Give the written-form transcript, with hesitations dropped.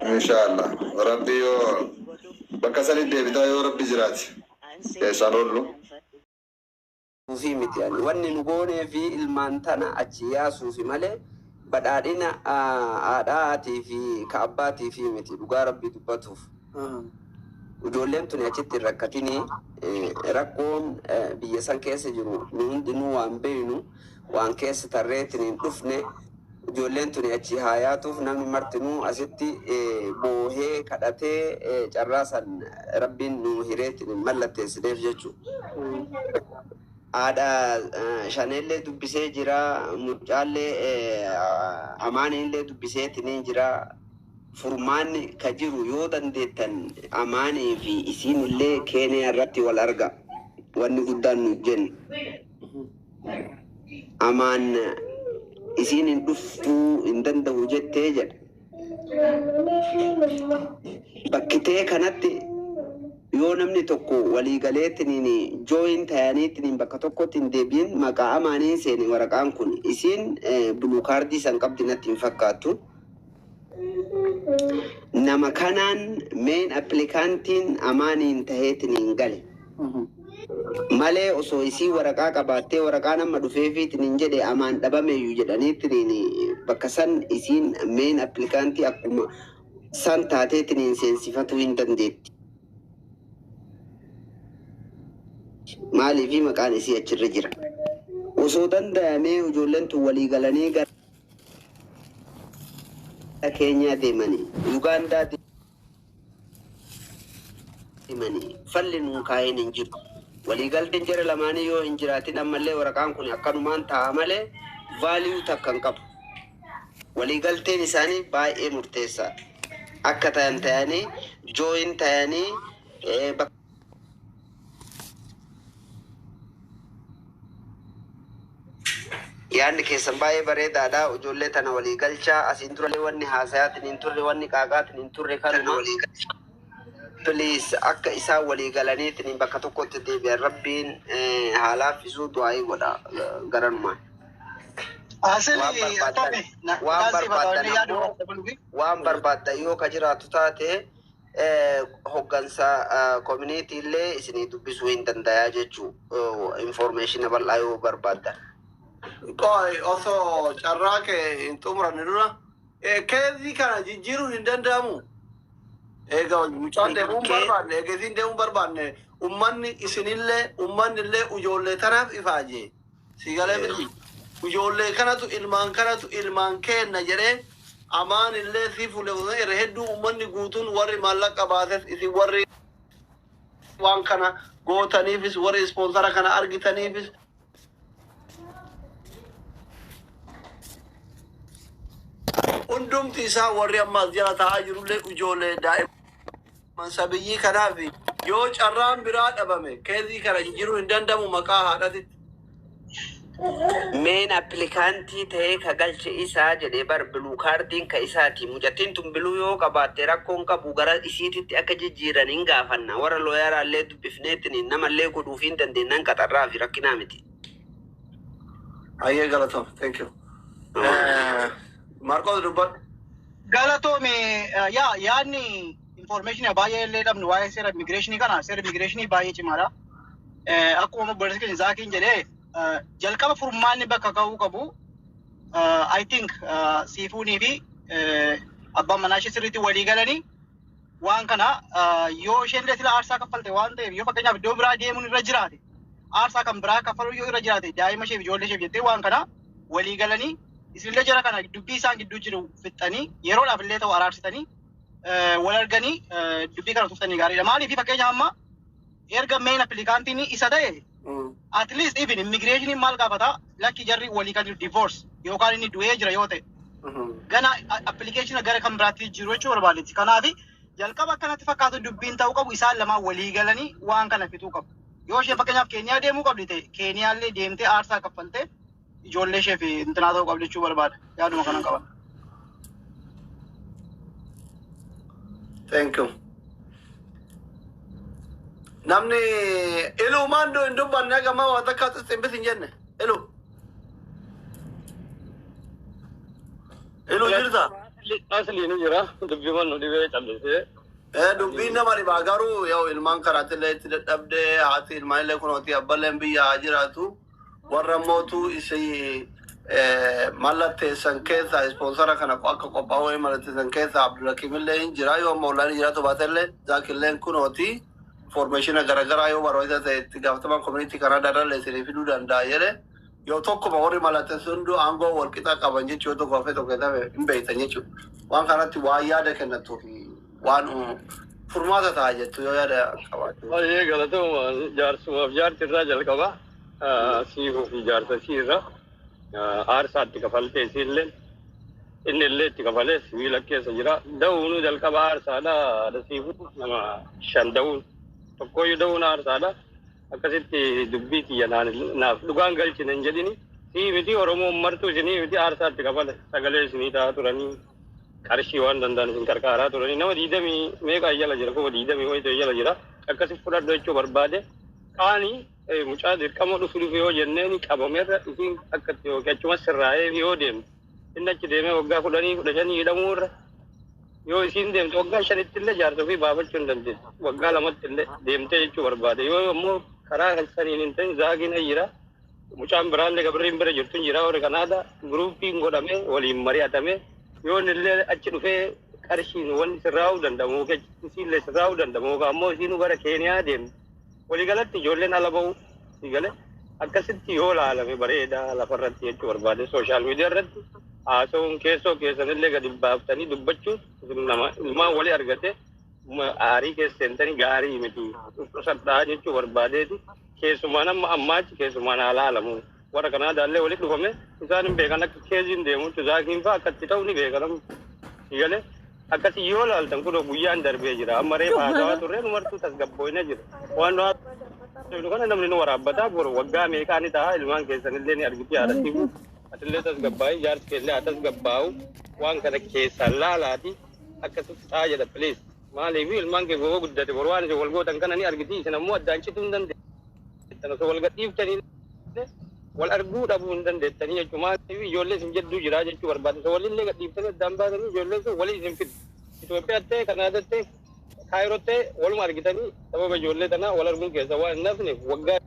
Inshaallah. Rabbi yoo bakka sanitti deebitaa yoo rabbi jiraate. Keessaan oollu. Fi miti ani wanni nu goonee fi ilmaan tana achi yaasuufi malee badhaadhina haadhaatii fi ka abbaatii fi miti, dhugaa rabbii dubbatuuf. Ijoolleen tuni achitti hin rakkatinii. Rakkoon biyya san keessa jiru nu hundinuu waan beeynu, waan keessa tarreetiin hin dhufne. Ijoolleen tuni achi haa yaatuuf namni martinuu asitti boohee kadhatee carraa san rabbiin nu hireetiin hin mallatteessineef jechuudha. Haadha shaneellee dubbisee jira, mucaallee amaaniillee dubbiseetiin jira. Furmaanni ka jiru yoo dandeettan amaanii fi isiinillee Keeniyaa irratti wal arga. Wanni guddaan nu jennu. Amaan isiin hin dhuftuu hin danda'u jettee jedha. Bakkitee kanatti yoo namni tokko waliigaleetiin join tayaniitiin bakka tokkotti hin deebiin, maqaa amaaniin seene waraqaan kun, isiin blue card san qabdi natti hin fakkaattu. Nama kanaan main applicantiin amaaniin taheetiin hin gale. Malee osoo isii waraqaa qabaattee waraqaa nama dhufeefiitiin hin jedhe amaan dhabameyyuu jedhaniitiin bakka san isiin main applicantii akkuma san taateetiin hin seensifatuu hin dandeetti. Maaliifi maqaan isii achirra jira. Osoo danda'amee ijoolleen tun walii galanii gara Keenyaa deemanii, Ugaandaa deemanii, falli nuun kaa'een hin jiru. Waliigalteen jara lamaanii yoo hin jiraatin ammallee waraqaan kun akkanumaan taa'a malee value takka hin qabu. Waliigalteen isaanii baay'ee murteessaadha. Akka tayan tayanii join tayanii bakka Yaadni keessan baay'ee bareedaadha. Ijoollee tana walii galchaa. Asiin durallee wanni haasayaatiin hin turre, wanni qaaqaatiin hin turre kanuma. Please, akka isaan walii galaniitiin bakka tokkotti deebi'an rabbiin haa laaffisuu du'aayii godha garanumaan. Asili Waan barbaaddan akkami waan nagaan siif haa ta'u barbaaddan inni yaadu ammoo dabaluufi. Waan barbaaddan yoo ka jiraatu taate hoggansa community illee isinii dubbisuu hin dandayaa jechuu, information bal'aa yoo barbaaddan. Qoy, osoo carraa kee hin xumuranne dura case kana jijjiiruun hin danda'amu. Egaa mucaan deemuu hin barbaanne, egaa isiin deemuu hin barbaanne, ummanni isinillee ummanni illee ijoollee tanaaf ifaaje. Si galee miti? Ijoollee kanatu, ilmaan kanatu ilmaan keenna jedhee amaan illee si fuule irra hedduu ummanni guutuun, warri maallaqa baases, isin warri waan kana gootaniifis, warri sponsor kana argitaniifis, hundumti isaa warri ammaas jala taa'aa jirullee ijoollee daa'imman sabiyyii kanaaf yoo carraan biraa dhabame case kana jijjiiruun hin danda'amu maqaa haadhatitti? Main applicantii ta'ee ka galche isaa jedhee bar, blue cardiin ka isaati. Mucattiin tun blue yoo qabaatte rakkoon qabu, gara isiititti akka jijjiiran hin gaafanna. Warra lawyeraallee dubbifneetiin namallee godhuuf hin dandeenyan, qaxarraa fi rakkinaa miti. Ayyee, galatoom. Thank you. Maarqos, dubbadhu. Galatoome. Yaa, yaadni information baay'ee illee dhabnu waa'ee seera immigrationii kana, seera immigrationii baay'ee cimaadha. Akkuma obboleessi keenya Zaakiin jedhee, jalqaba furmaanni bakka ka'uu qabu, I think, siifuunii fi abbaan manaa ishee sirriitti walii galanii waan kana yoo isheen illee sila aarsaa kaffalte waan ta'eef, yoo fakkeenyaaf iddoo biraa deemuun irra jiraate, aarsaa kan biraa kaffaluu yoo irra jiraate, daa'ima isheef ijoollee isheef jettee waan kana walii galanii, isinillee jara kana dubbii isaan gidduu jiru fixxanii, yeroodhaaf illee ta'u araarsitanii, wal arganii dubbii kana tuftanii gaariidha. Maaliif, fakkeenyaaf amma erga main applicantiin isa ta'e, at least even immigrationiin maal gaafata? Lakki, jarri walii kan divorce yookaan inni du'ee jira yoo ta'e, gana application gara kan biraatti jiru jechuu barbaadetti. Kanaaf jalqaba akkanatti fakkaatu dubbiin ta'uu qabu, isaan lamaan walii galanii waan kana fixuu qabu. Yoo isheen fakkeenyaaf Keeniyaa deemuu qabdi ta'e, Keeniyaallee deemtee aarsaa kaffaltee ijoollee ishee fi intinaa ta'uu qabdi jechuu barbaada. Yaaduma kanan qaba. Thank you. Namni iluu maandoo hin dubbanne gama waan takka xixibbis hin jenne. Iluu. Iluu, jirta? Asli ni jira dubbiman nu dhibee callisee. Dubbiin nama dhibaa garuu yoo ilmaan karaatti itti dadhabdee haati ilmaan illee kunooti abballeen biyya haa jiraatu warra mootu isi mallatteessan keessaa ispoonsara kana akka qophaa'uu mallatteessan keessaa Abdulhakiim illee hin jira yoo Moolaan jiraatu baatellee Zaakilleen kunooti information garaagaraa yoo barbaachisaa ta'e itti gaafatamaan community karaa darallee isinii fiduu danda'a jedhe yoo tokkuma warri mallatteessu hunduu aangoo wal qixa qaban jechuu yoo tokko hafee tokko hafe hin beektan jechuudha. Waan kanatti waan yaada kennattuu fi waan furmaata ta'a jettu yoo yaada qabaatu. Baay'ee galatooma jaarsumaaf jaarti irraa jalqaba. Siifuu fi jaarsa siirra aarsaatti kafaltee siillee inni illee itti kafalee sibiila keessa jira. Da'uunuu jalqaba aarsaadha. Haadha siifuu nama shan da'uun tokkooyyuu da'uun aarsaadha. Akkasitti dubbii kiyya naaf dhugaan galchine hin jedhini. Sii miti Oromoon martuu isinii miti aarsaatti kafale sagalee isinii ta'aa turanii qarshii waan danda'an isin qarqaaraa turanii nama diidamii meeqa jala jira 20,000 wayita jala jira akkasi fudhadhu jechuu barbaade qaanii mucaa dirqama dhufu dhufu yoo jenneen qabameerra isin akkatti yookiin achuma sirraa'ee yoo deemte inni achi deemee waggaa 10 15 hidhamuu irra yoo isiin deemte waggaa 5tti illee jaarsa ofii baafachuu hin dandeessu waggaa 2tti illee deemtee jechuu barbaade yoo ammoo karaa saniin hin ta'in zaagiin jira mucaan biraallee gabirriin bira jirtu jira warri kanaadha guruupiin godhamee waliin mari'atamee yoo inni illee achi dhufee qarshiin wanni sirraa'uu danda'amu isiillee sirraa'uu danda'amu yookaan ammoo isiinuu gara Keeniyaa deemte waliigalatti ijoolleen ala ba'u sigale akkasitti yoo laalame bareedaa lafarratti jechuu barbaade sooshaal miidiyaa irratti haasa'uun keessoo keessanillee gadi baaftanii dubbachuun nama ilmaan walii argate aarii keessa seentanii gaarii miti qusadhaa jechuu barbaadeeti keessumaan amma ammaachi keessumaan haa laalamu warra Kanaadaallee walitti dhufame isaan hin beekan akka keeziin deemu zaakiin fa'aa akkatti ta'u ni beekan sigale akkasi yoo laaltan kun guyyaan darbee jira amma reefa haasawaa turre numartuu tasgabbooyna jira waan nu kana namni nu waraabbataa boru waggaa meeqaa ni ta'a ilmaan keessanillee ni argiti haadhatiifu atillee tasgabbaa'ii jaarsi keellee haa tasgabbaa'u waan kana keessaan laalaati akkasitti ta'a jedha please maaliif ilmaan kee gowwa guddate boru waan isin wal gootan kana ni argiti isin ammoo addaan cituu hin dandeettan osoo wal gadhiiftanii wal arguu dhabuu hin dandeettanii jechuudha maaliif ijoollee isin jedduu jira jechuu barbaade osoo walillee gadhiiftanii addaan baatanii ijoollee sun walii isin fidu Itoophiyaatti Kanaadaatti Kaayirootti waluma argitanii sababa ijoollee tanaa wal arguun keessa waan hin hafne waggaa